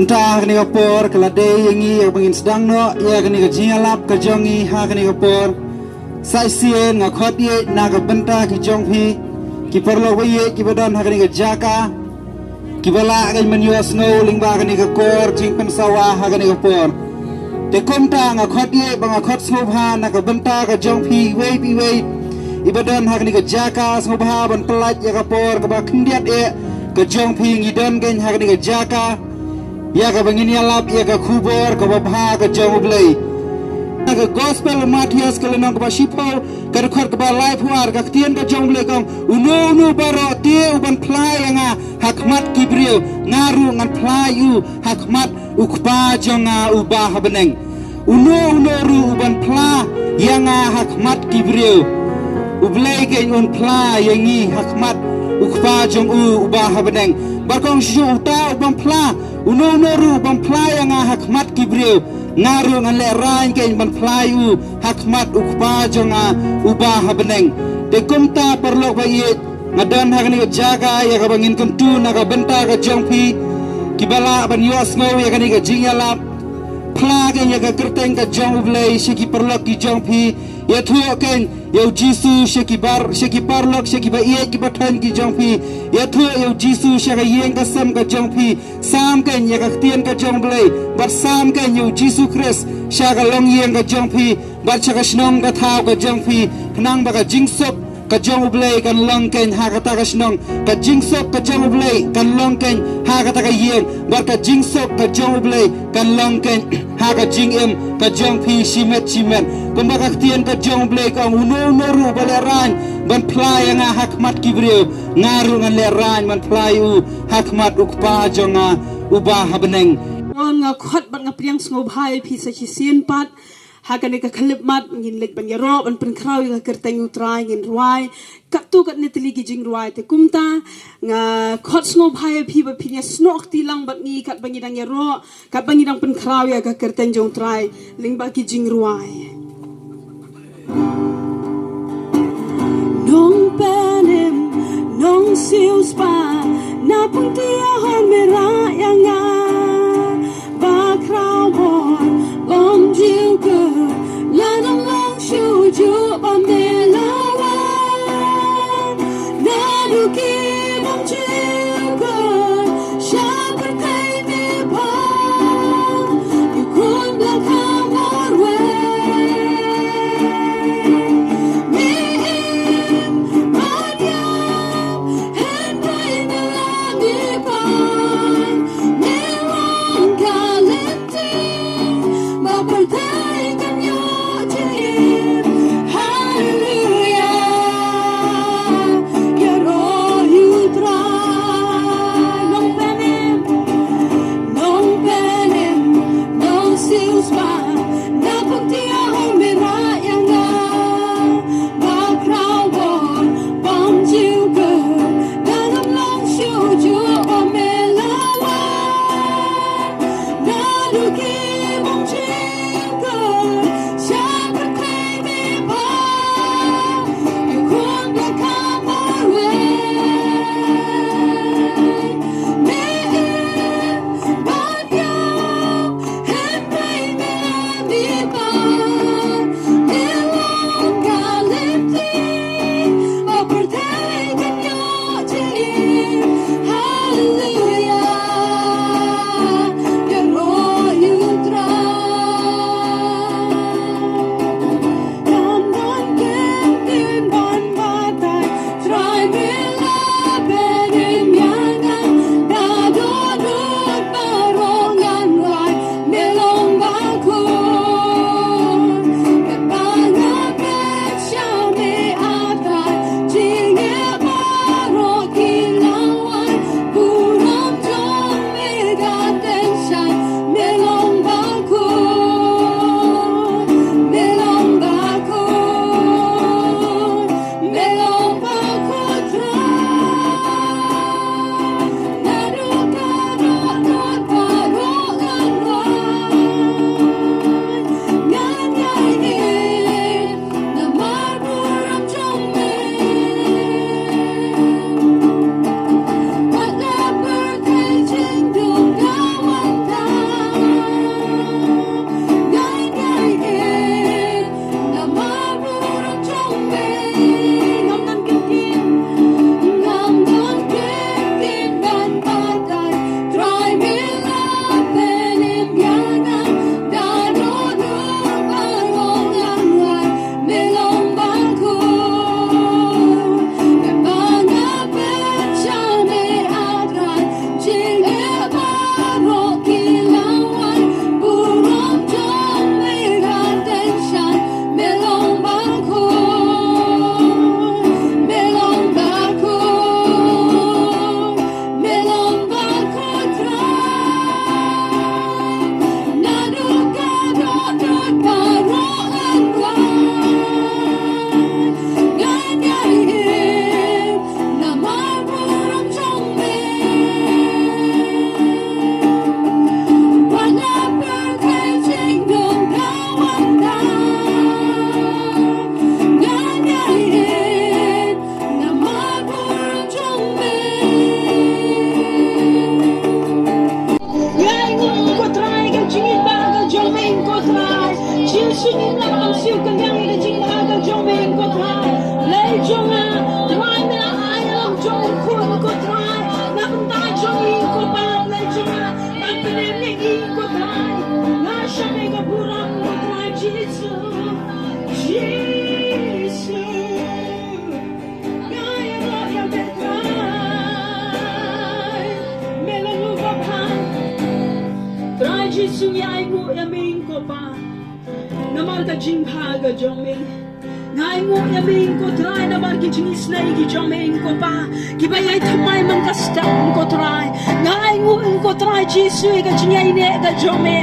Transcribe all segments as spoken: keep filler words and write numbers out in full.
Mynta ha kane ka por ka la dei ïa ngi ïa ba ngin sdang noh ïa kane ka jingïalap ka jong ngi ha kane ka por. Sa shisien nga khot ïa na ka bynta ki jong phi ki paralok ba ïeit ki ba don ha kane ka jaka, ki ba lah kan ban ïohsngew lyngba kane ka kor jingpynsawa ha kane ka por. Te kumta nga khot ïa ba nga khot sngewbha na ka bynta ka jong phi iwei pa iwei i ba don ha kane ka jaka, sngewbha ban pyllait ïa ka por kaba khyndiat eh ka jong phi. Ngi don kan ha kane ka jaka ïa kaba ngin ïalap ïa ka khubor kaba bha ka jong U Blei. Na ka Gospel u Mathaios ka lynnong kaba shiphew ka dkhot kaba laiphew ar, ka ktien ka jong U Blei ka ong, uno uno baroh te u ban phla ïa nga ha khmat ki briew, nga ruh ngan phla ïa u ha khmat U Kpa jong nga uba ha bneng. Uno uno ruh u ban phla ïa nga ha khmat ki briew, U Blei kan un phla ïa ngi ha khmat U Kpa jong u uba ha bneng. Bad ka ong shuh, uta u ban phla, uno uno ruh u ban phla ïa nga ha khmat ki briew, nga ruh ngan lehraiñ kan ban phla ïa u ha khmat U Kpa jong nga uba ha bneng. Te kumta paralok ba ïeit, nga don ha kane ka jaka ïa kaba ngin kyntu na ka bynta ka jong phi ki ba lah ban ïohsngew ïa kane ka jingïalap. Phla kan ïa ka kyrteng ka jong U Blei sha ki paralok ki jong phi. Ïathuh kan ïa U Jisu sha ki bar, sha ki paralok, sha ki ba ïeit ki ba thoiñ ki jong phi. Ïathuh ïa U Jisu sha ka ïing ka sem ka jong phi. Sam kan ïa ka ktien ka jong U Blei bad sam kan ïa U Jisu Khrist sha ka longïing ka jong phi bad sha ka shnong ka thaw ka jong phi, khnang ba ka jingsuk ka jong U Blei kan long kan ha kata ka shnong, ka jingsuk ka jong U Blei kan long kan ha kata ka ïing, bad ka jingsuk ka jong U Blei kan long kan ha ka jingim ka jong phi shimet shimet. Kumba ka ktien ka jong U Blei ka ong, uno uno ruh ba lehraiñ ban phla ïa nga ha khmat ki briew, nga ruh ngan lehraiñ ban phla ïa u ha khmat U Kpa jong nga uba ha bneng. Nga khot bad nga pdiang sngewbha ïa phi sa shisien pat. Ha kane ka khyllipmat ngin leit ban ïaroh ban pynkhraw ïa ka kyrteng U Trai, ngin rwai katto katne tylli ki jingrwai. Te kumta nga khot sngewbha ïa phi ba phin ïasnoh kti lang bad ngi katba ngi dang ïaroh, katba ngi dang pynkhraw ïa ka kyrteng jong U Trai lyngba ki jingrwai. Nongpynim, nongsiewspah, na pung tiah hor me rah ïa nga. Bakhraw bor bym ju kut, la dang long shuh juh ba me la wan. Naduh ki bym ju kut sha pyrthei me pha, ïa khun ba kham bor wei. Me im bad ïap, hynrei me la me pan, me wan ka lynti ba pyrthei kan ïoh jingim. Haleluya. Ïaroh ïa U Trai. Ngi la ban siew kylliang ïa ka jingbha ka jong me ko Trai. Blei jong nga, Trai me la ai ïa la jong u khun ko Trai. Na bynta jong ngi ko Pa, Blei jong nga, ban pynlong ïa ngi ko Trai. Nga shah me ka burom ko Trai Jisu. Jisu. Nga ïaroh ïa me Trai. Me la move bha. Trai Jisu ngi ainguh ïa me ko Pa. Namar ka jingbha ka jong me. Nga ainguh ïa me ko Trai namar ki jingisynei ki jong me ko Pa. Kiba ïai thymmai man ka step ko Trai. Nga ainguh ko Trai Jisu ïa ka jingïaineh ka jong me.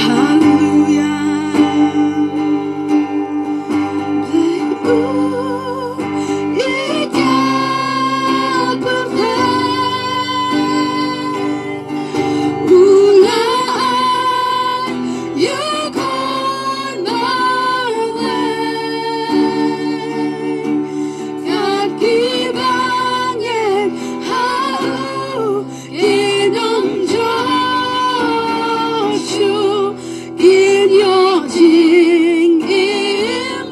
Hallelujah. Kin ïoh jingim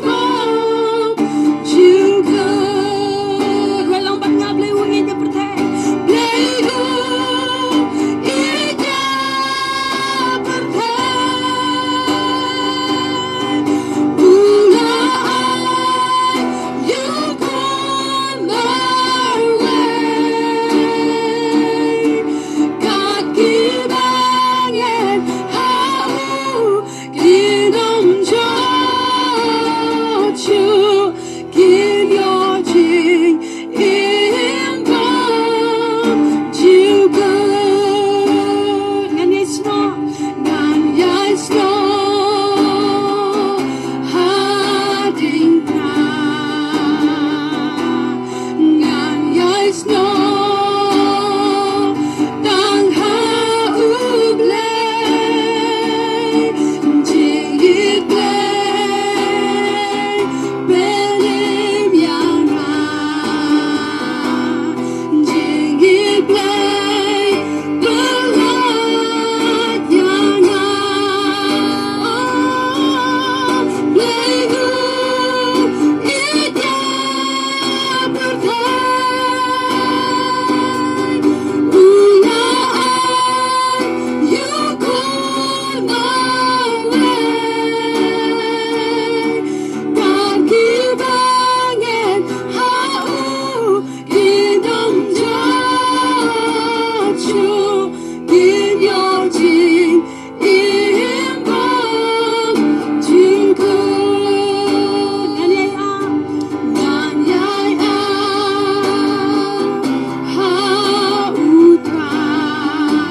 bymjukut. Wallam bad nga Blei u ïeit ïa pyrthei. Blei u ïeit ïa pyrthei. U la ai ïa u Khun marwei. Kat kiba ngen ha u kin ym jot shuh, kin ïoh jingim bymjukut. Ngan ïai snoh, ngan ïai snoh hadien kane. Ngan ïai snoh tang ha u Blei. Jingïeit Blei, pynlong ïa nga. Jingïeit Blei, pynlong ïa nga. Blei u ïeit ïa pyrthei. U la ai ïa u Khun marwei. Kat kiba ngen ha u kin ym jot shuh, kin ïoh jingim bymjukut. Ngan ïai ap, ngan ïai ap ha u Trai.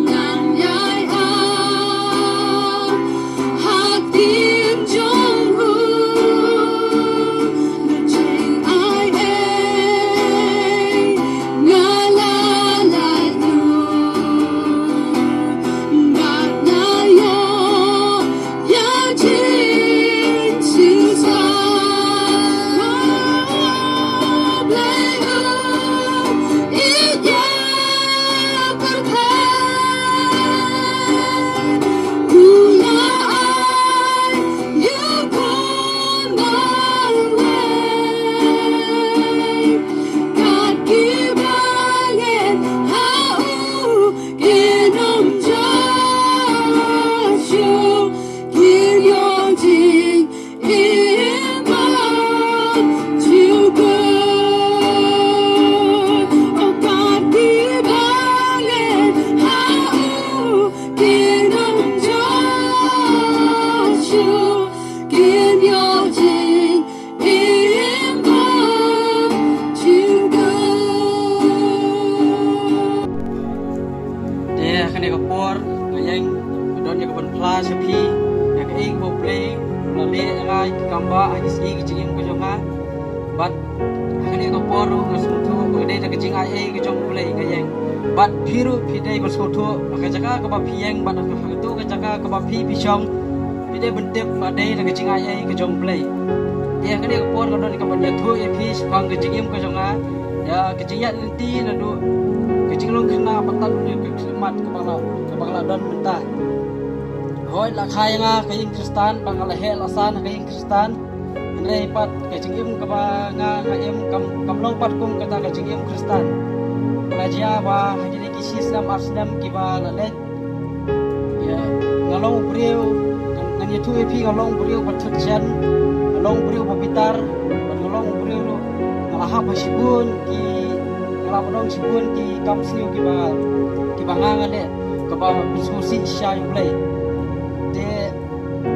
Ngan ïai ap hadien jong u. Na jingaiei nga la lait lut. Bad nga ïoh ïa jingshisha. Blei u ïeit ïa pyrthei. U la ai ïa u Khun marwei. Kat kiba ngen ha u kin ym jot shuh, kin ïoh jingim bymjukut. O kat kiba ngen ha u kin ym jot shuh, kin ïoh jing Te ha kane ka por nga ïeng, nga don ïa ka ban phla sha phi ïa kaei kaba U Blei u la leh ïa nga, ïa ki kam ba ha ki sngi ki jingim ka jong nga. Bad ha kane ka por ruh nga sngewthuh ba ka dei da ka jingaiei ka jong U Blei nga ïeng. Bad phi ruh phi dei ban sngewthuh ha ka jaka kaba phi ïeng bad ha kato ka jaka kaba phi phi shong. Phi dei ban tip ba dei da ka jingaiei ka jong U Blei. Te ha kane ka por nga don ka ban ïathuh ïa phi shaphang ka jingim ka jong nga, ïa ka jingïaid lynti naduh ka jinglong khynnah bad tad haduh ka khyllipmat kaba nga la, kaba nga la don mynta. Hooid, la kha ïa nga ka ïing Khristan, ba nga la heh la san ha ka ïing Khristan. Hynrei pat ka jingim kaba nga nga im kam kam long pat kum kata ka jingim Khristan. Ka la jia ba ha kine ki shi snem ar snem kiba la leit, ïa, nga long u briew, ngan ïathuh ïa phi, nga long u briew ba thut shen, nga long u briew ba bitar, bad nga long u briew ruh nga la hap ha shibun ki, nga la pynlong shibun ki kam sniew kiba, kiba nga nga leh kaba pynsngewsih sha U Blei. Te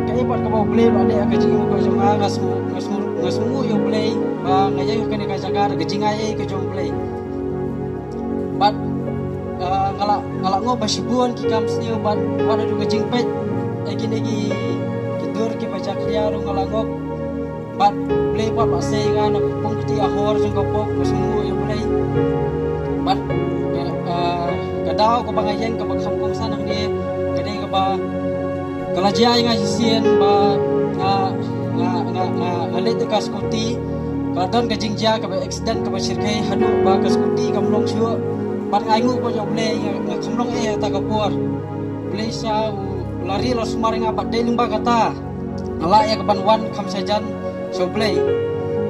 kaei pat kaba U Blei u la leh ha ka jingim ka jong nga, nga sngew, nga sngew, nga sngewnguh ïa U Blei ba nga ïaid ha kane ka jaka da ka jingai ei ka jong U Blei. Bad, ah, nga la, nga la ngop ha shibun ki kam sniew bad, bad haduh ka jingpeit ïa kine ki, ki dur kiba jakhlia ruh nga la ngop. Bad U Blei pat u la sei ïa nga na ka pung kti ahor jong ka pop, nga sngewnguh ïa U Blei. Bad, eh, eh, ka daw kaba nga ïeng kaba kham kongsan hangne ka dei kaba ka la jia ïa nga shisien ba nga, nga, nga, nga, nga leit da ka scooty. Ka la don ka jingjia kaba accident kaba shyrkhei haduh ba ka scooty kam long shuh. Bad nga ainguh pat ïa U Blei, nga, nga kham long ei ha kata ka por. U Blei sa u la ri la sumar ïa nga bad dei lyngba kata nga lah ïa ka ban wan kham shajan sha U Blei.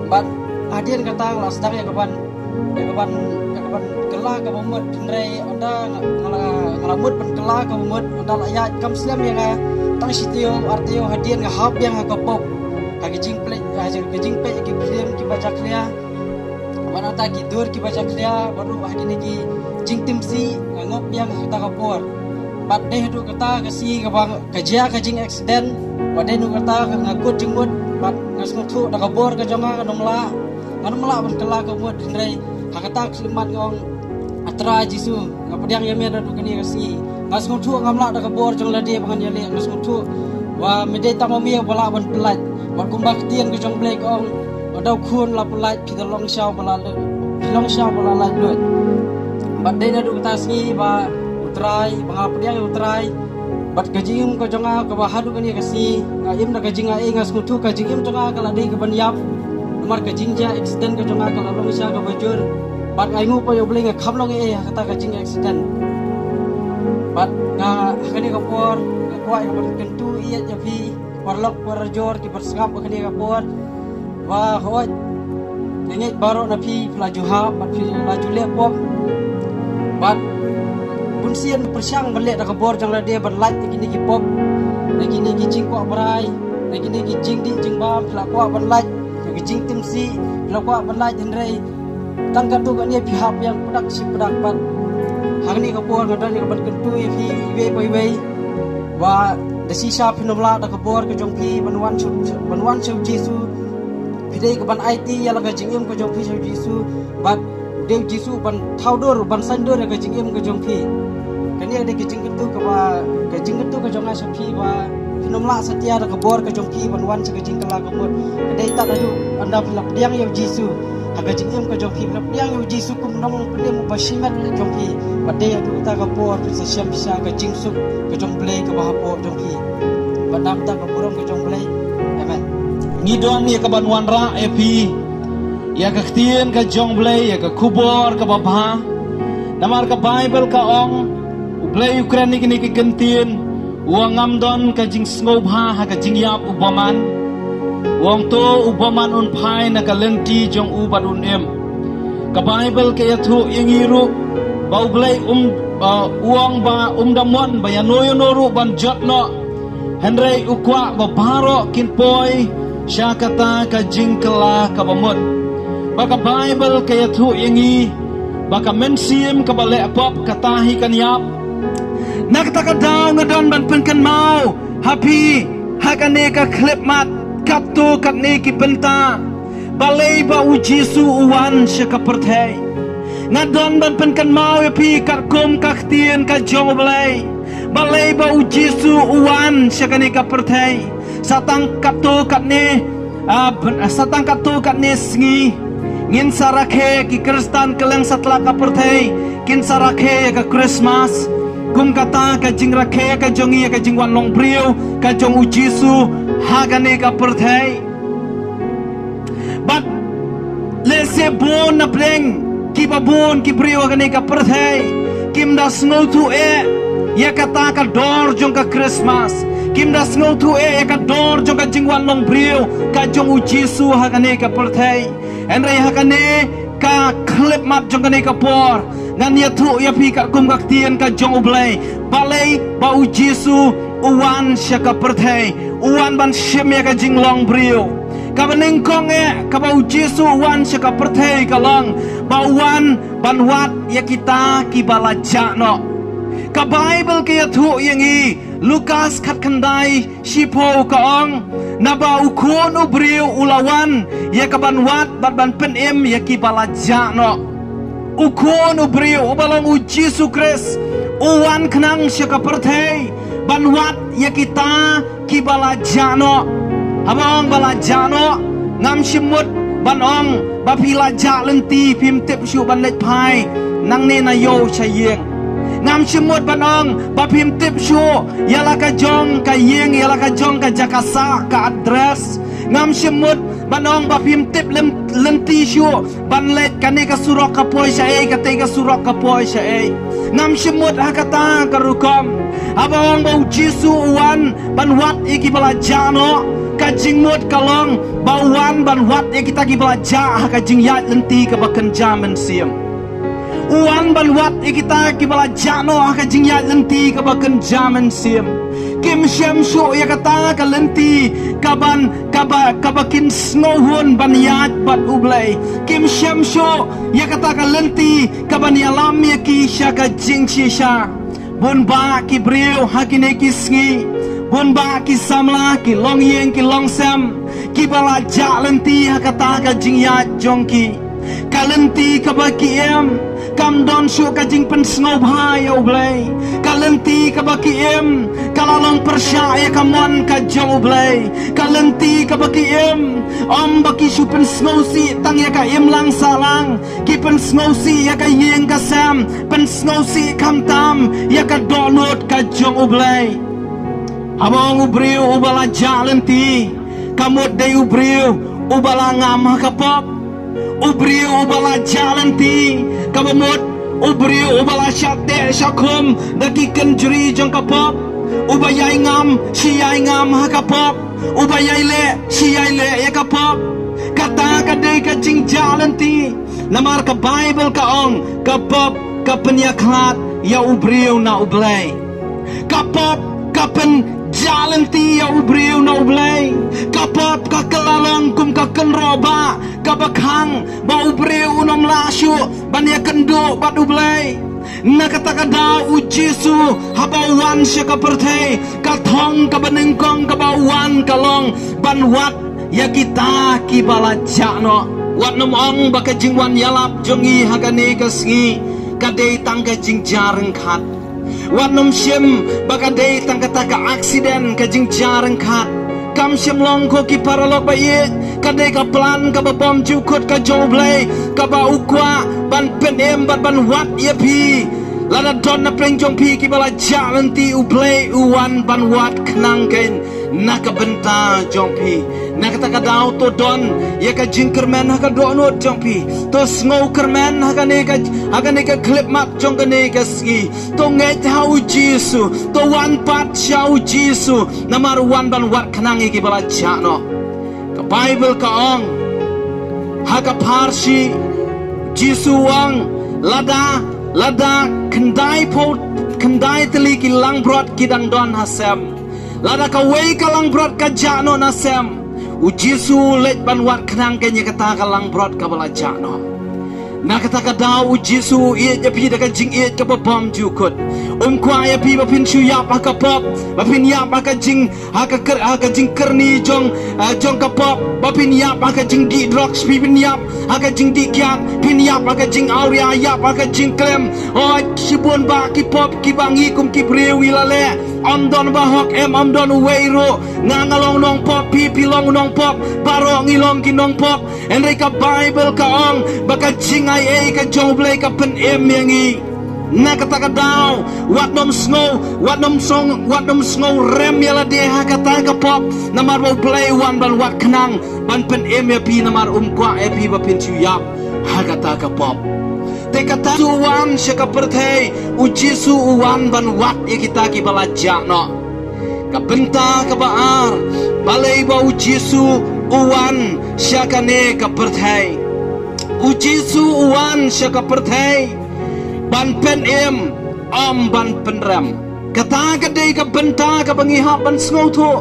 Bad hadien kata nga la sdang ïa ka ban, ïa ka ban, ïa ka ban kylla kaba mut, hynrei ynda nga, nga la, nga la mut ban kylla kaba mut, ynda la ïaid kam slem ïa nga, tang shi taïew ar taïew hadien nga hap biang ha ka pop, ha ka jingpeit, ha ka jingpeit ïa ki film kiba jakhlia. Bad nangta ki dur kiba jakhlia, bad ruh ha kine ki jingtimsih, nga ngop biang ha kata ka por. Bad dei haduh kata ka sngi kaba ka jia ka jingaccident, bad dei haduh kata ka nga kut jingmut, bad nga sngewthuh da ka bor ka jong nga ngan ym lah, ngan ym lah ban kylla kaba mut, hynrei ha kata ka khyllipmat nga ong, A Trai Jisu, nga pdiang ïa me naduh kane ka sngi. Nga sngewthuh ngam lah da ka bor jong lade ba ngan ïaleh, nga sngewthuh ba me dei tang ma me uba lah ban pyllait. Bad kumba ka ktien ka jong U Blei ka ong, ynda u khun la pyllait, phi da long sha uba la lait, phi long sha uba la laitluid. Bad dei naduh kata ka sngi ba U Trai, ba nga pdiang ïa U Trai. Bad ka jingim ka jong nga kaba haduh kane ka sngi nga im da ka jingai ei, nga sngewthuh ka jingim jong nga ka la dei ka ban ïap. Namar ka jingjia accident ka jong nga ka la long sha kaba jur. Bad nga ainguh pat ïa U Blei nga kham long ei ha kata ka jingaccident. Bad nga ha kane ka por nga kwah ïa ka ban kyntu ïa phi paralok parajor kiba sngap ha kane ka por. Ba hooid, nga ngeit baroh na phi phi la ju hap bad phi la ju leh pop. Bad bunsien pyrshang ban leh da ka bor jong lade ban lait na kine ki pop, na kine ki jingkwah brai, na kine ki jingdih jingbam, phi la kwah ban lait na ki jingtimsih, phi la kwah ban lait, hynrei tang katto katne phi hap biang pdak shi pdak. Bad ha kane ka por nga don ïa ka ban kyntu ïa phi iwei pa iwei, ba da shisha phin ym lah da ka bor ka jong phi ban wan sha, ban wan sha U Jisu. Phi dei ka ban aiti ïa la ka jingim ka jong phi sha U Jisu, bad U dei U Jisu ban thaw dur, ban saiñdur ïa ka jingim ka jong phi. Kane ka dei ka jingkyntu kaba, ka jingkyntu ka jong nga sha phi ba phin ym lah satia da ka bor ka jong phi ban wan sha ka jingkylla ka mut. Ka dei tang haduh ynda phi la pdiang ïa U Jisu ha ka jingim ka jong phi, phi la pdiang ïa U Jisu kum u nongpynim uba shimet ka jong phi. Bad dei haduh kata ka por phin sa shem sha ka jingsuk ka jong U Blei kaba hapoh jong phi. Bad namar kata ka burom ka jong U Blei. Amen. Ngi don ïa ka ban wanrah ïa phi ïa ka ktien ka jong U Blei, ïa ka khubor kaba bha. Namar ka Baibl ka ong, U Blei u kren ïa kine ki kyntien, u ong ngam don ka jingsngewbha ha ka jingïap u bymman. U ong to u bymman un phai na ka lynti jong u bad un im. Ka Baibl ka ïathuh ïa ngi ruh ba U Blei um, ba u ong ba um da mon ba ïano ïano ruh ban jot noh. Hynrei u kwah ba baroh kin poi sha kata ka jingkylla kaba mut. Ba ka Baibl ka ïathuh ïa ngi ba ka mynsiem kaba leh pop kata hi kan ïap. Na kata ka daw nga don ban pynkynmaw ha phi ha kane ka khyllipmat katto katne ki bynta. Balei ba U Jisu u wan sha ka pyrthei? Nga don ban pynkynmaw ïa phi katkum ka ktien ka jong U Blei. Balei ba U Jisu u wan sha kane ka pyrthei? Sa tang katto katne, ah, byn-, sa tang katto katne sngi ngin sa rakhe, ki Khristan kylleng satlak ka pyrthei kin sa rakhe ïa ka Christmas. Kum kata ka jingrakhe ka jong ngi ïa ka jingwan long briew ka jong U Jisu ha kane ka pyrthei. Bad lehse bun na pdeng kiba bun ki briew ha kane ka pyrthei kim da sngewthuh eh ïa kata ka dor jong ka Christmas. Kim da sngewthuh eh ïa ka dor jong ka jingwan long briew ka jong u Jisu ha kane ka pyrthei. Hynrei ha kane ka khyllipmat jong kane ka por, ngan ïathuh ïa phi katkum ka ktien ka jong U Blei. Balei ba u Jisu u wan sha ka pyrthei, u wan ban shim ïa ka jinglong briew. Kaba nyngkong eh kaba u Jisu u wan sha ka pyrthei ka long ba u wan ban wad ïa kita kiba la jah noh. Ka Baibl ka ïathuh ïa ngi, Lukas khatkhyndai shiphew ka ong, naba u Khun u briew u la wan ïa ka ban wad bad ban pynim ïa kiba la jah noh. U Khun u briew uba long u Jisu Khrist u wan khnang sha ka pyrthei ban wad ïa kita kiba la jah noh. Haba ong ba la jah noh, ngam shym mut ban ong ba phi la jah lynti, phim tip shuh ban leit phai nangne na ïew sha ïing. Ngam shym mut ban ong ba phim tip shuh ïa la ka jong ka ïing, ïa la ka jong ka jaka sah, ka address. Ngam shym mut ban ong ba phim tip lyn-, lynti shuh ban leit kane ka surok ka poi shaei, katei ka surok ka poi shaei. Ngam shym mut ha kata ka rukom. Haba ong ba u Jisu u wan ban wad ïa kiba la jah noh, ka jingmut ka long ba u wan ban wad ïa kita kiba la jah ha ka jingïaid lynti kaba kynja mynsiem. U wan ban wad ïa kita kiba la jah noh ha ka jingïaid lynti kaba kynja mynsiem. Kim shem shuh ïa kata ka lynti kaban, kaba, kaba kin sngewhun ban ïaid bad U Blei. Kim shem shuh ïa kata ka lynti kaban ïalam ïa ki sha ka jingshisha. Bun bah ki briew ha kine ki sngi, bun bah ki samla, ki longïing, ki longsem, kiba la jah lynti ha kata ka jingïaid jong ki. Ka lynti kaba ki im kam don shuh ka jingpynsngewbha ïa U Blei. Ka lynti kaba ki im ka la long pyrshah ïa ka mon ka jong U Blei. Ka lynti kaba ki im, ym ba ki shu pynsngewsih tang ïa ka imlang sahlang, ki pynsngewsih ïa ka ïing ka sem, pynsngewsih khamtam ïa ka dohnud ka jong U Blei. Haba ong u briew uba la jah lynti, ka mut dei u briew uba la ngam ha ka pop. U briew uba la jah lynti, kaba mut u briew uba la shah teh shah khum da ki kynjri jong ka pop, uba ïai ngam shi ïai ngam ha ka pop, uba ïai leh shi ïai leh ïa ka pop. Kata ka dei ka jingjah lynti. Namar ka Baibl ka ong, ka pop ka pynïakhlad ïa u briew na U Blei. Ka pop ka pynjah lynti ïa u briew na U Blei. Ka pop ka kylla long kum ka kynroh bah kaba khang ba u briew un ym lah shuh ban ïakynduh bad U Blei. Na kata ka daw u Jisu haba u wan sha ka pyrthei, ka thong kaba nyngkong kaba u wan ka long ban wad ïa kita kiba la jah noh. Wat nym ong ba ka jingwan ïalap jong ngi ha kane ka sngi ka dei tang ka jingja ryngkat. Wat nym shim ba ka dei tang kata ka aksiden, ka jingja ryngkat. Kam shym long, ko ki paralok ba ïeit, ka dei ka plan kaba bymjukut ka jong U Blei, kaba u kwah ban pynim bad ban wad ïa phi. Lada don na pdeng jong phi kiba la jah lynti, U Blei u wan ban wad khnang kein na ka bynta jong phi. Na kata ka daw to don ïa ka jingkyrmen ha ka dohnud jong phi. To sngewkyrmen ha kane ka, ha kane ka khyllipmat jong kane ka sngi. To ngeit ha u Jisu, to wan pat sha u Jisu, namar u wan ban wad khnang ïa kiba la jah noh. Ka Baibl ka ong ha ka pharshi, Jisu u ong, lada, lada khyndai phew, khyndai tylli ki langbrot ki dang don ha sem, lada kawei ka langbrot ka jah noh na sem, u Jisu u leit ban wad khnang kein ïa kata ka langbrot kaba la jah noh. Na kata ka daw u Jisu u ïeit ïa phi da ka jingïeit kaba bymjukut. Um kwah ïa phi ba phin shu ïap ha ka pop, ba phin ïap ha ka jing, ha ka kyr, ha ka jingkyrni jong, ah, jong ka pop, ba phin ïap ha ka jingdih drugs, phi phin ïap ha ka jingdih kiad, phin ïap ha ka jingawria, ïap ha ka jingkhlem. Oi, shibun bah ki pop kiba ngi kum ki briew ngi la leh. Ym don ba hok em, ym don uwei ruh. Nga nga long nongpop, phi phi long nongpop, baroh ngi long ki nongpop. Hynrei ka Baibl ka ong ba ka jingai ei ka jong U Blei ka pynim ïa ngi. Na kata ka daw, wat nym sngew, wat nym sngew, wat nym sngew rem ïa lade ha kata ka pop. Namar ba U Blei u wan ban wad khnang ban pynim ïa phi, namar um kwah ïa phi ba phin shu ïap ha kata ka pop. Te kata u wan sha ka pyrthei, u Jisu u wan ban wad ïa kita kiba la jah noh. Ka bynta kaba ar, balei ba u Jisu u wan sha kane ka pyrthei. U Jisu u wan sha ka pyrthei ban pynim, ym ban pynrem. Kata ka dei ka bynta kaba ngi hap ban sngewthuh.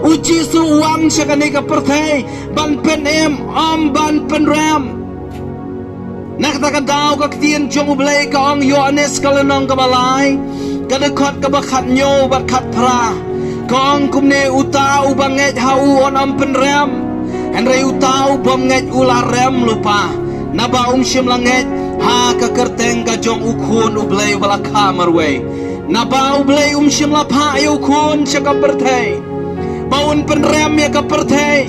U Jisu u wan sha kane ka pyrthei ban pynim, ym ban pynrem. Na kata ka daw ka ktien jong U Blei ka ong, Ïoannis ka lynnong kaba lai, ka dkhot kaba khatñiew bad khatphra. Ka ong kumne, uta uba ngeit ha u un ym pynrem, hynrei uta u bym ngeit u la rem lypa, naba um shym la ngeit ha ka kyrteng ka jong U Khun U Blei uba la kha marwei. Naba U Blei um shym la phah ïa U Khun sha ka pyrthei ba un pynrem ïa ka pyrthei,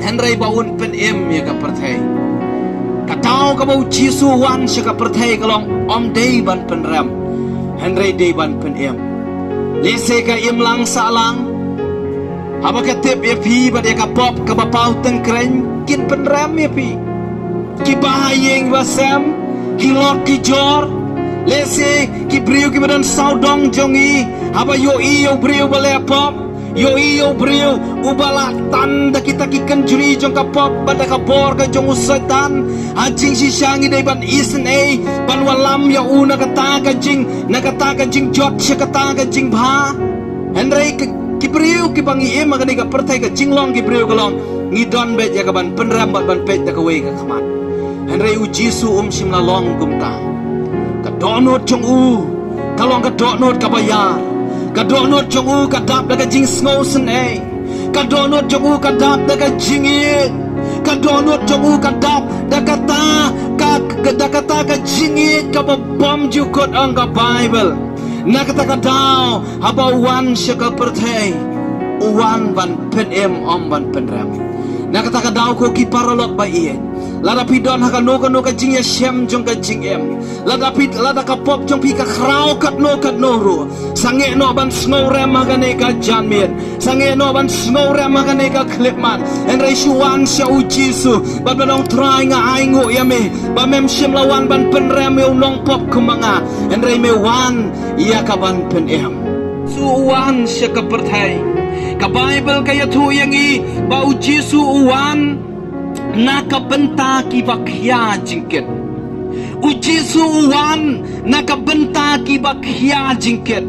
hynrei ba un pynim ïa ka pyrthei. Ka daw kaba u Jisu u wan sha ka pyrthei ka long ym dei ban pynrem, hynrei dei ban pynim. Lehse ka imlang sahlang, haba ka tip ïa phi bad ïa ka pop kaba paw tyngkreiñ, kin pynrem ïa phi. Kiba ha ïing ba sem, ki lok ki jor, lehse ki briew kiba don sawdong jong ngi, haba ïohi ïa u briew ba leh pop, ïohi ïa u briew uba la tan da kita ki kynjri jong ka pop bad da ka bor ka jong u Soitan, ha jingshisha ngi dei ban isynei, ban wallam ïa u na kata ka jing, na kata ka jingjot sha kata ka jingbha. Hynrei ki, ki briew kiba ngi im ha kane ka pyrthei, ka jinglong ki briew ka long, ngi don beit ïa ka ban pynrem bad ban peit da kawei ka khmat. Hynrei u Jisu um shym la long kumta. Ka dohnud jong u ka long ka dohnud kaba ïar. Ka dohnud jong u ka dap da ka jingsngewsynei. Ka dohnud jong u ka dap da ka jingïeit. Ka dohnud jong u ka dap da kata ka, ka, da kata ka jingïeit kaba bymjukut, ong ka Baibl. Na kata ka daw, haba u wan sha ka pyrthei, u wan ban pynim, ym ban pynrem. Na kata ka daw ko ki paralok ba ïeit, lada phi don ha kano kano ka jingïashem jong ka jingim, lada phi, lada ka pop jong phi ka khraw katno katno ruh, sangeh noh ban sngewrem ha kane ka janmiet, sangeh noh ban sngewrem ha kane ka khyllipmat. Hynrei shu wan sha u Jisu bad ban ong, Trai, nga ainguh ïa me ba mem shym la wan ban pynrem ïa u nongpop kum ma nga, hynrei me wan ïa ka ban pynim. Jisu u wan sha ka pyrthei. Ka Baibl ka ïathuh ïa ngi ba u Jisu u wan na ka bynta kiba khia jingkit. U Jisu u wan na ka bynta kiba khia jingkit.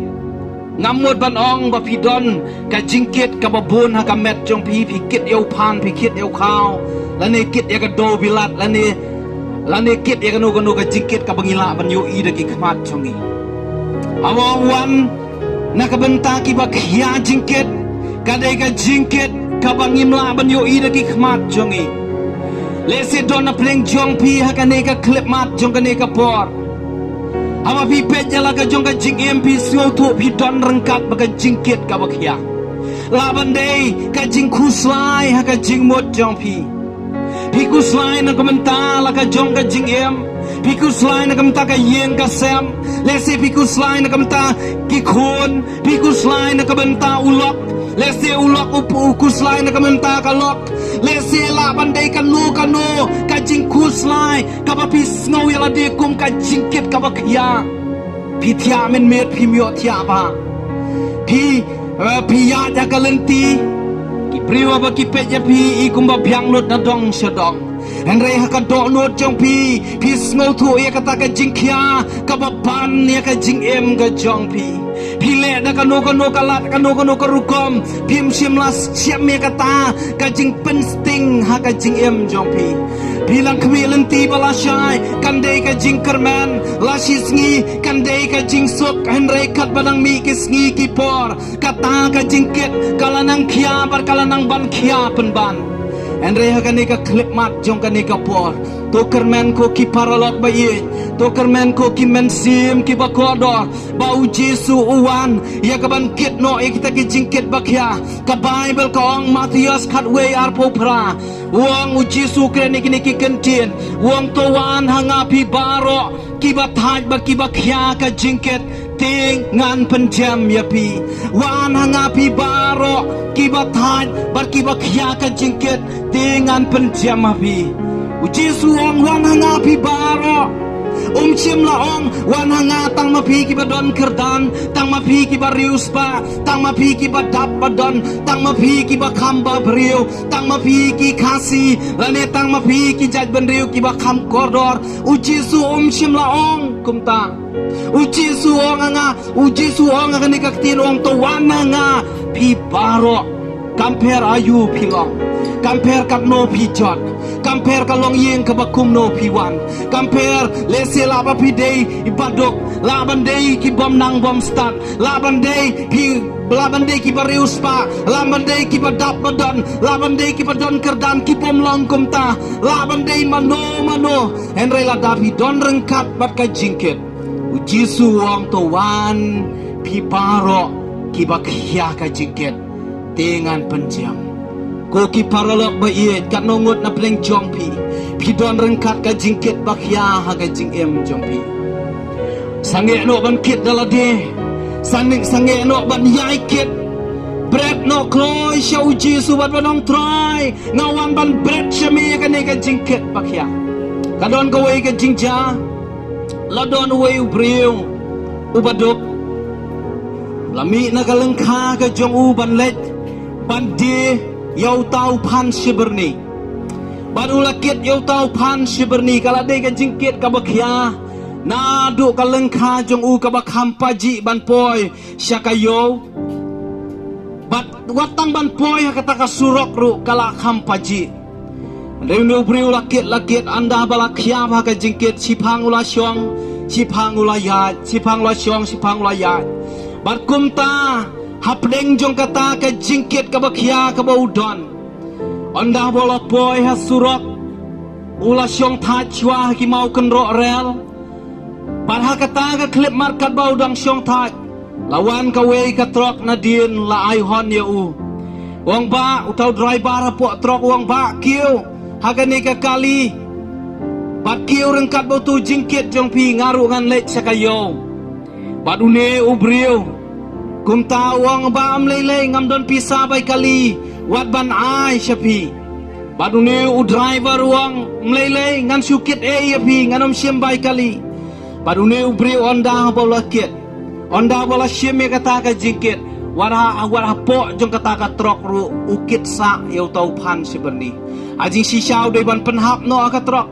Ngam mut ban ong ba phi don ka jingkit kaba bun ha ka met jong phi, phi kit ïa u phan, phi kit ïa u khaw, lane kit ïa ka dewbilat, lane, lane kit ïa kano kano ka jingkit kaba ngi lah ban ïohi da ki khmat jong ngi. Haba u wan na ka bynta kiba khia jingkit, ka dei ka jingkit kaba ngim lah ban ïohi da ki khmat jong ngi. Lehse don na pdeng jong phi ha kane ka khyllipmat jong kane ka por, haba phi peit ïa la ka jong ka jingim, phi sngewthuh phi don ryngkat bad ka jingkit kaba khia. Lah ban dei ka jingkhuslai ha ka jingmut jong phi. Phi khuslai na ka bynta la ka jong ka jingim. Phi khuslai na ka bynta ka ïing ka sem. Lehse phi khuslai na ka bynta ki khun. Phi khuslai na ka bynta u lok. Lehse u lok u, u khuslai na ka bynta ka lok. Lehse lah ban dei kano kano ka jingkhuslai kaba phi sngew ïa lade kum ka jingkit kaba khia. Phi thiah mynmiet, phim ïoh thiah bha. Phi, eh, phi ïaid ha ka lynti. Ki briew haba ki peit ïa phi i kumba biang lut na dong sha dong. Hynrei ha ka dohnud jong phi, phi sngewthuh ïa kata ka jingkhia kaba ban ïa ka jingim ka jong phi. Phi leh da kano kano ka lad, kano kano ka rukom, phim shym la shem ïa kata ka jingpynsting ha ka jingim jong phi. Phi lah khmih lynti ba lashai, kan dei ka jingkyrmen, la shisngi kan dei ka jingsuk, hynrei katba nang mih ki sngi ki por, kata ka jingkit ka la nang khia bad ka la nang ban khia pynban. Hynrei ha kane ka khyllipmat jong kane ka por, to kyrmen ko ki paralok ba ïeit, to kyrmen ko ki mynsiem kiba kordor, ba u Jisu u wan ïa ka ban kit noh ïa kita ki jingkit ba khia. Ka Baibl ka ong, Mathaios khatwei arphew phra, u ong u Jisu kren ïa kine ki kyntien, u ong, to wan ha nga phi baroh kiba thait bad kiba khia ka jingkit, te ngan pynjem ïa phi. Wan ha nga phi baroh kiba thait bad kiba khia ka jingkit, te ngan pynjem ha phi. U Jisu u ong, wan ha nga phi baroh. Um Shim la ong, wan ha nga tang ma phi kiba don kyrdan, tang ma phi kiba riewspah, tang ma phi kiba dap ba don, tang ma phi kiba kham ba briew, tang ma phi ki Khasi, lane tang ma phi ki jaitbynriew kiba kham kordor. U Jisu um shym la ong kumta. U Jisu ong ha nga, u Jisu ong ha kane ka ktien, ong to wan ha nga phi baroh. Kam pher aïu phi long, kam pher katno phi jot, kam pher ka longïing kaba kumno phi wan, kam pher lehse lah ba phi dei i baduk, lah ban dei ki bym nang bym stad, lah ban dei phi, lah ban dei kiba riewspah, lah ban dei kiba dap ba don, lah ban dei kiba don kyrdan, ki bym long kumta, lah ban dei mano mano. Hynrei lada phi don ryngkat bad ka jingkit, u Jisu u ong to wan phi baroh kiba khia ka jingkit, te ngan pynjem. Ko ki paralok ba ïeit, katno ngut na pdeng jong phi phi don ryngkat ka jingkit ba khia ha ka jingim jong phi? Sangeh noh ban kit da lade. Sangeh, sangeh noh ban ïai kit. Bret noh kloi sha u Jisu bad ban ong Trai, nga wan ban bret sha me ïa kane ka jingkit ba khia. Ka don kawei ka jingjia. La don uwei u briew u baduk. La mih na ka lyngkha ka jong u ban leit ban die ïa uta u phan shi byrni. Bad u la kit ïa uta u phan shi byrni, ka la dei ka jingkit kaba khia. Naduh ka lyngkha jong u kaba kham pajih ban poi sha ka ïew, bad wat tang ban poi ha kata ka surok ruh ka la kham pajih. Hynrei une u briew la kit, la kit, ynda ba la khia bha ka jingkit, shiphang u la shong, shiphang u la ïaid, shiphang u la shong, shiphang u la ïaid. Bad kumta hapdeng jong kata ka jingkit kaba khia kaba u don, ynda ba u la poi ha surok, u la shong thait shuwa ha ki maw kynroh rel. Bad ha kata ka khyllipmat katba u dang shong thait, la wan kawei ka trok nadien, la ai hon ïa u. U ong, bah, uta u driver hapoh trok u ong, bah, kiew ha kane ka kali. Bad kiew ryngkat bad utu u jingkit jong phi, nga ruh ngan leit sha ka ïew. Bad une u briew kumta u ong, bah, ym lei lei, ngam don pisa bai kali wat ban ai sha phi. Bad une u driver u ong, ym lei lei, ngan shu kit ei ïa phi, ngan ym shim bai kali. Bad une u briew ynda ba u la kit, ynda ba u la shim ïa kata ka jingkit, wat ha, wat hapoh jong kata ka trok ruh u kit sah ïa uta u phan shi byrni. Ha jingshisha u dei ban pynhap noh ha ka trok.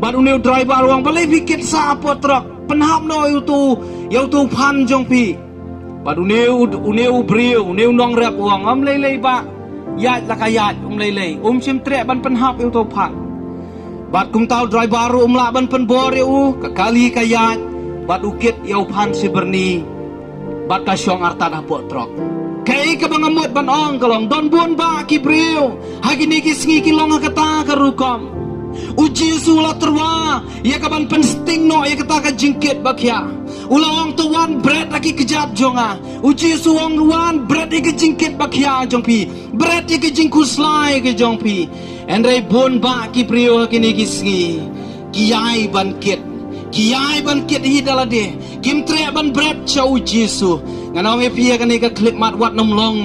Bad une u driver u ong, balei phi kit sah hapoh trok? Pynhap noh ïa utu, ïa utu u phan jong phi. Bad une u, une u briew, une u nongrep u ong, ym lei lei bah, ïaid la ka ïaid, ym lei lei, um shym treh ban pynhap ïa utu u phan. Bad kumta u driver ruh um lah ban pynbor ïa u, ka kali ka ïaid, bad u kit ïa u phan shi byrni, bad ka shong artat hapoh trok. Kaei kaba nga mut ban ong ka long, don bun bah ki briew ha kine ki sngi ki long ha kata ka rukom. U Jisu u la tyrwa ïa ka ban pynsting noh ïa kata ka jingkit ba khia. U la ong, to wan bret ha ki kjat jong nga. U Jisu u ong, wan bret ïa ka jingkit ba khia jong phi, bret ïa ka jingkhuslai ka jong phi. Hynrei bun bah ki briew ha kine ki sngi ki ïai ban kit, ki ïai ban kit hi da lade, kim treh ban bret sha u Jisu. Ngan ong ïa phi ha kane ka khyllipmat, wat nym long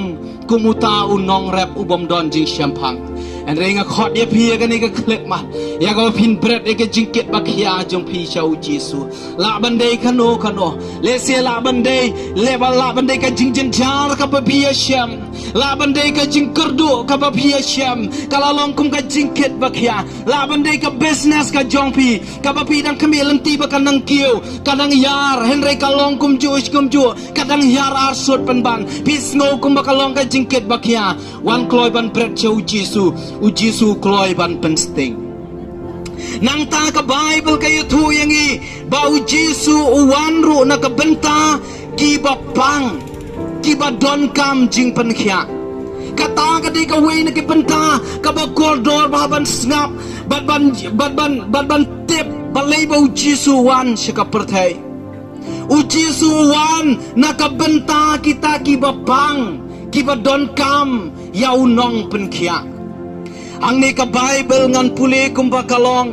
kum uta u nongrep u bym don jingshemphang. Hynrei nga khot ïa phi ha kane ka khyllipmat, ïa kaba phin bret ïa ka jingkit ba khia jong phi sha u Jisu. Lah ban dei kano kano, lehse lah ban dei, lehse lah ban dei ka jingjynjar kaba phi ïashem, lah ban dei ka jingkyrduh kaba phi ïashem, ka la long kum ka jingkit ba khia. Lah ban dei ka business ka jong phi kaba phi dang khmih lynti ba ka nang kiew, ka dang ïar, hynrei ka long kumjuh kumjuh, ka dang ïar arsut pynban. Phi sngew kumba ka long ka jingkit ba khia. Wan kloi ban bret sha u Jisu, u Jisu u kloi ban pynsting. Nangta ka Baibl ka ïathuh ïa ngi ba u Jisu u wan ruh na ka bynta kiba pang, kiba donkam jingpynkhiah. Kata ka dei kawei na ki bynta kaba kordor ba ban sngap bad ban, bad ban, bad ban tip balei ba u Jisu u wan sha ka pyrthei. U Jisu u wan na ka bynta kita kiba pang, kiba donkam ïa u nongpynkhiah. Hangne ka Baibl ngan pule kumba ka long,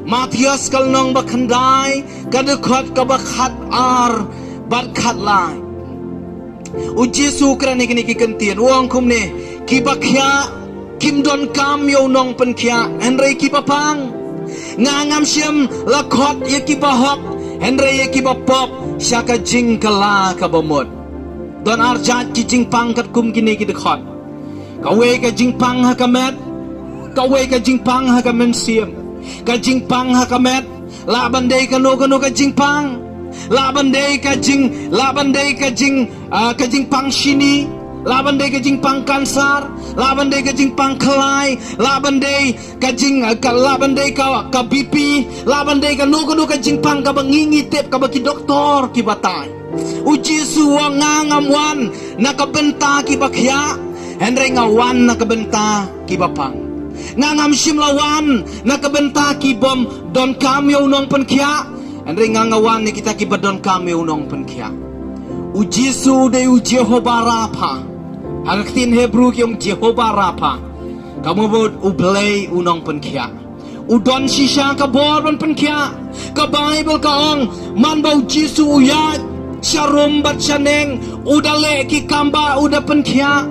Mathaios ka lynnong ba khyndai, ka dkhot kaba khatar bad khatlai. U Jisu u kren ïa kine ki kyntien, u ong kumne, kiba khiah kim donkam ïa u nongpynkhiah, hynrei kiba pang. Nga ngam shym la khot ïa kiba hok, Hynrei ïa kiba pop sha ka jingkylla kaba mut. Don ar jait ki jingpang katkum kine ki dkhot. Kawei ka jingpang ha ka met, kawei ka jingpang ha ka mynsiem. Ka jingpang ha ka met lah ban dei kano kano ka jingpang. Lah ban dei ka jing, lah ban dei ka jing, ah, ka jingpang shini, lah ban dei ka jingpang kansar, lah ban dei ka jingpang khlai, lah ban dei ka jing, ah, ka, lah ban dei ka, ka B P, lah ban dei kano kano ka jingpang kaba ngi ngi tip kaba ki doktor ki batai. U Jisu u ong, nga ngam wan na ka bynta kiba khiah, hynrei nga wan na ka bynta kiba pang. Nga ngam shym la wan na ka bynta ki bym donkam ïa u nongpynkhiah, hynrei nga nga wan ïa kita kiba donkam ïa u nongpynkhiah. U Jisu u dei u Jehovah Rapha. Ha ka ktien Hebru ki ong Jehovah Rapha. Ka mut U Blei u nongpynkhiah. U don shisha ka bor ban pynkhiah. Ka Baibl ka ong, man ba u Jisu u ïaid sha rum bad sha neng, u da leh ki kambah, u da pynkhiah.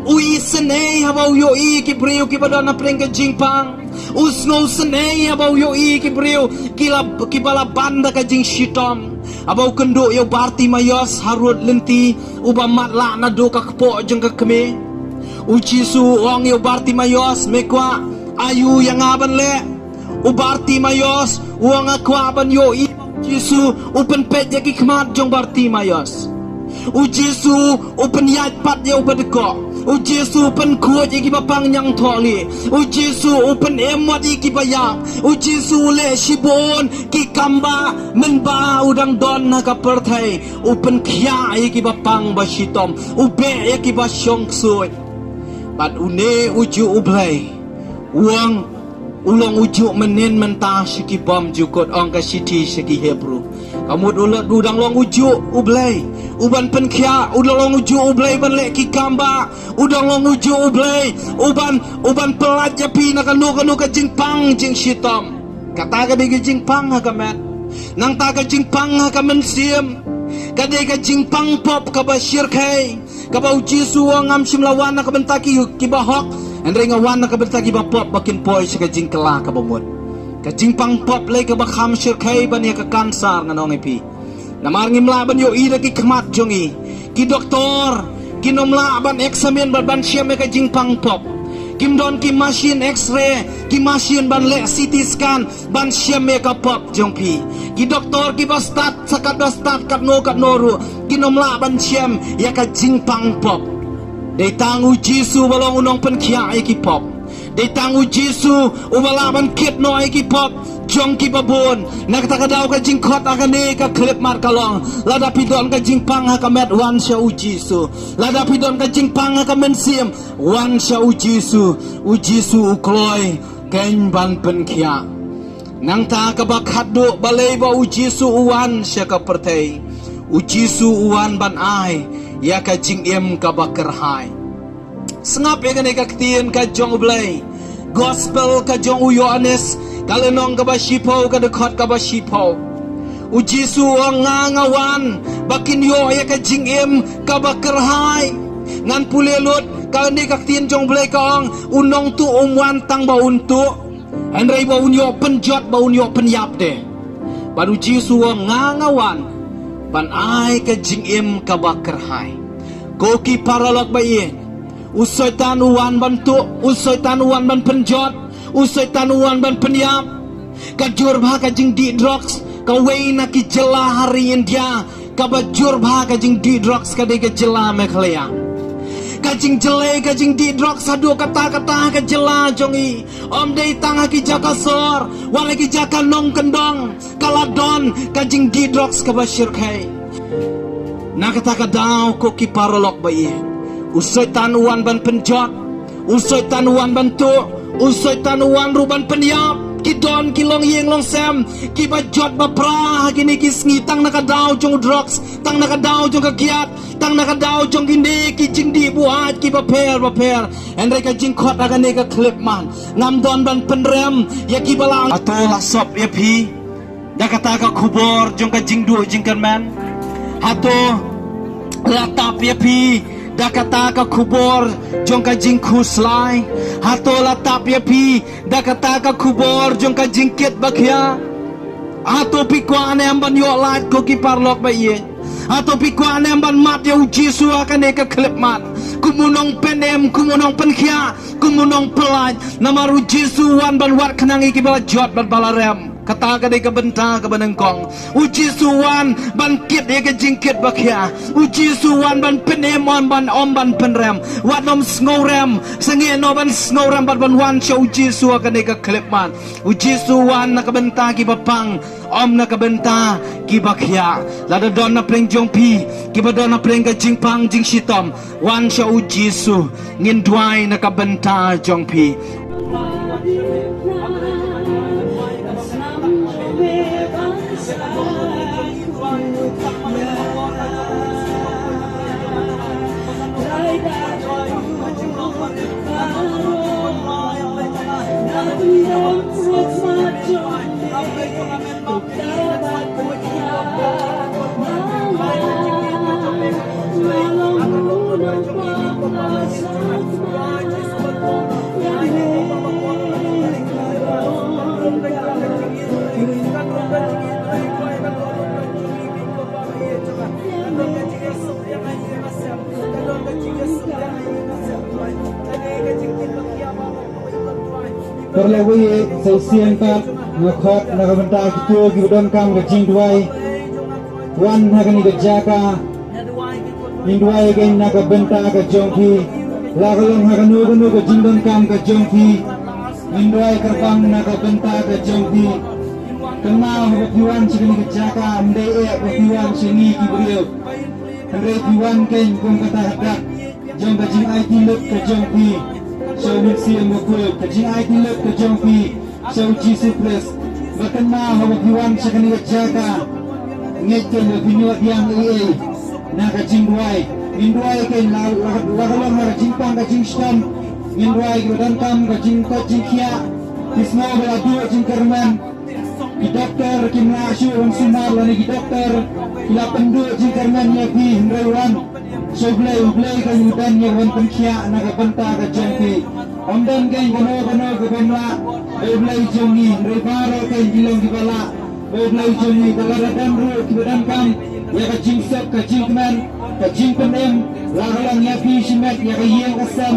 U isynei haba u ïohi ki briew kiba don hapdeng ka jingpang. U sngewsynei haba u ïohi ki briew ki la, kiba la ban da ka jingshitom. Haba u kynduh ïa u Bartimaios harud lynti, uba matlah naduh ka kpoh jong ka kmie. U Jisu u ong ïa u Bartimaios, me kwah, ayu ïa nga ban leh. U Bartimaios u ong, nga kwah ban ïohi. U Jisu u pynpeit ïa ki khmat jong Bartimaios. U Jisu u pynïaid pat ïa uba dkoh. U Jisu u pynkhuid ïa kiba pang ñiangthohlieh. U Jisu u pynim wat ïa kiba ïap. U Jisu u leh shibun ki kambah mynba u dang don ha ka pyrthei. U pynkhiah ïa kiba pang ba shitom. U beh ïa kiba shong ksuid. Bad une ujuh U Blei u ong, u long ujuh mynnin mynta sha ki bymjukut, ong ka shithi sha ki Hebru. Ka mut u long, u dang long ujuh U Blei uban pynkhiah, u dang long ujuh U Blei uban leh ki kambah, u dang long ujuh U Blei uban, uban pyllait ïa phi na kano kano ka jingpang jingshitom. Kata ka dei ka jingpang ha ka met. Nangta ka jingpang ha ka mynsiem ka dei ka jingpang pop kaba shyrkhei. Kaba u Jisu u ong, ngam shym la wan na ka bynta ki, kiba hok, hynrei nga wan na ka bynta kiba pop ba kin poi sha ka jingkylla kaba mut. Ka jingpang pop lei kaba kham shyrkhei ban ïa ka kansar, ngan ong ïa phi. Namar ngim lah ban ïohi da ki khmat jong ngi. Ki doktor kin ym lah ban eksamin bad ban shem ïa ka jingpang pop. Kim don ki mashin X-ray, ki mashin ban leh C T scan, ban shem ïa ka pop jong phi. Ki doktor kiba stad, sa katba stad katno katno ruh, kin ym lah ban shem ïa ka jingpang pop. Dei tang u Jisu ba long u nongpynkhiah ïa ki pop. Dei tang u Jisu uba lah ban kit noh ïa ki pop jong kiba bun. Na kata ka daw ka jingkhot ha kane ka khyllipmat ka long, lada phi don ka jingpang ha ka met, wan sha u Jisu. Lada phi don ka jingpang ha ka mynsiem, wan sha u Jisu. U Jisu u kloi khein ban pynkhiah. Nangta kaba khatduh, balei ba u Jisu u wan sha ka pyrthei? U Jisu u wan ban ai ïa ka jingim kaba kyrhai. Sngap ïa kane ka ktien ka jong U Blei. Gospel ka jong u Ïoannis, ka lynnong kaba shiphew, ka dkhot kaba shiphew. U Jisu u ong, nga nga wan ba kin ïoh ïa ka jingim kaba kyrhai. Ngan pule lut, kane ka ktien jong U Blei ka ong, u nongtuh um wan tang ba un tuh, hynrei ba un ïoh pynjot, ba un ïoh pynïap de. Bad u Jisu u ong, nga nga wan ban ai ka jingim kaba kyrhai. Ko ki paralok ba ïeit, u Soitan u wan ban tuh, u Soitan u wan ban pynjot, u Soitan u wan ban pynïap. Ka jur bha ka jingdih drugs, kawei na ki jylla ha ri India kaba jur bha ka jingdih drugs ka dei ka jylla Meghalaya. Ka jingjlei ka jingdih drugs haduh katta katta ka jylla jong i. Ym dei tang ha ki jaka sor, wat la ki jaka nongkyndong ka la don ka jingdih drugs kaba shyrkhei. Na kata ka daw ko ki paralok ba ïeit, u Soitan u wan ban pynjot, u Soitan u wan ban tuh, u Soitan u wan ruh ban pynïap. Ki don ki longïing longsem kiba jot bapra ha kine ki sngi, tang na ka daw jong u drugs, tang na ka daw jong ka kiad, tang na ka daw jong kine ki jingdih buaid kiba pher bapher. Hynrei ka jingkhot ha kane ka khyllipmat, ngam don ban pynrem ïa kiba la. Hato la sop ïa phi da kata ka khubor jong ka jingduh jingkyrmen? Hato la tap ïa phi da kata ka khubor jong ka jingkhuslai? Hato la tap ïa phi da kata ka khubor jong ka jingkit ba khia? Hato phi kwah ne em ban ïoh lait, ko ki paralok ba ïeit? Hato phi kwah ne em ban mad ïa u Jisu ha kane ka khyllipmat, kum u nongpynim, kum u nongpynkhiah, kum u nongpyllait? Namar u Jisu u wan ban wad khnang ïa kiba la jot bad ba la rem. Kata ka dei ka bynta kaba nyngkong. U Jisu u wan ban kit ïa ka jingkit ba khiah. U Jisu u wan ban pynim, ym ban, ym ban pynrem. Wat nym sngewrem, sngewbha ban sngewrem bad ban wan sha u Jisu ha kane ka khyllipmat. U Jisu u wan na ka bynta kiba pang, ym na ka bynta kiba khiah. Lada don na pdeng jong phi kiba don na pdeng ka jingpang jingshitom, wan sha u Jisu. Ngin duwai na ka bynta jong phi. Paralok ba ïeit, sa shisien pat nga khot na ka bynta kito kiba donkam ka jingduwai. Wan ha kane ka jaka. Ngin duwai ïa kane na ka bynta ka jong phi. La ka long ha kano kano ka jingdonkam ka jong phi, ngin duwai kyrpang na ka bynta ka jong phi. Kynmaw haba phi wan sha kane ka jaka, ym dei eh ba phi wan sha ngi ki briew, hynrei phi wan kein kum kata ka dak jong ka jingaiti lut ka jong phi sha u Mynsiem Bakhuid, ka jingaiti lut ka jong phi sha u Jisu Khrist. Bad kynmaw haba phi wan sha kane ka jaka, ngeit kein ba phin ïoh pdiang ei ei na ka jingduwai. Ngin duwai kein la, la, la ka long ha ka jingpang ka jingshitom. Ngin duwai kiba donkam ka jingkoit jingkhiah, ki sngew ba la duh jingkyrmen. Ki doktor kim lah shuh ban sumar lane ki doktor ki la pynduh jingkyrmen ïa phi, hynrei wan sha U Blei, U Blei kein u don ïa ka ban pynkhiah na ka bynta ka jong phi. Ym don kein kano kano ka bym lah ba U Blei jong ngi, hynrei baroh kein ki long kiba lah ba U Blei jong ngi. Te lada don ruh kiba donkam ïa ka jingsuk, ka jingkmen, ka jingpynim, la ka long ïa phi shimet, ïa ka ïing ka sem,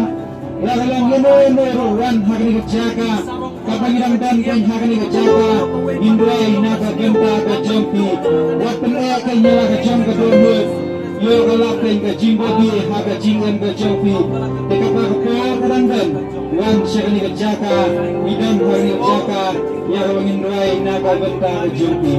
la ka long ïa no ïa no ruh, wan ha kane ka jaka. Kaba ngi dang don kein ha kane ka jaka, ngin duwai na ka bynta ka jong phi. Wat pyneh kein ïa la ka jong ka dohnud, ïoh ka lap kein ka jingbabe ha ka jingim ka jong phi. Te kaba ka por ka dang don, wan sha kane ka jaka, ngi don ha kane ka jaka ïa kaba ngin duwai na ka bynta ka jong phi.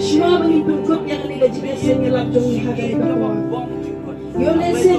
Shuwa ba ngin pynkut ïa kane ka jingïaseng ïalam jong ngi ha kane ka por, ïoh lehse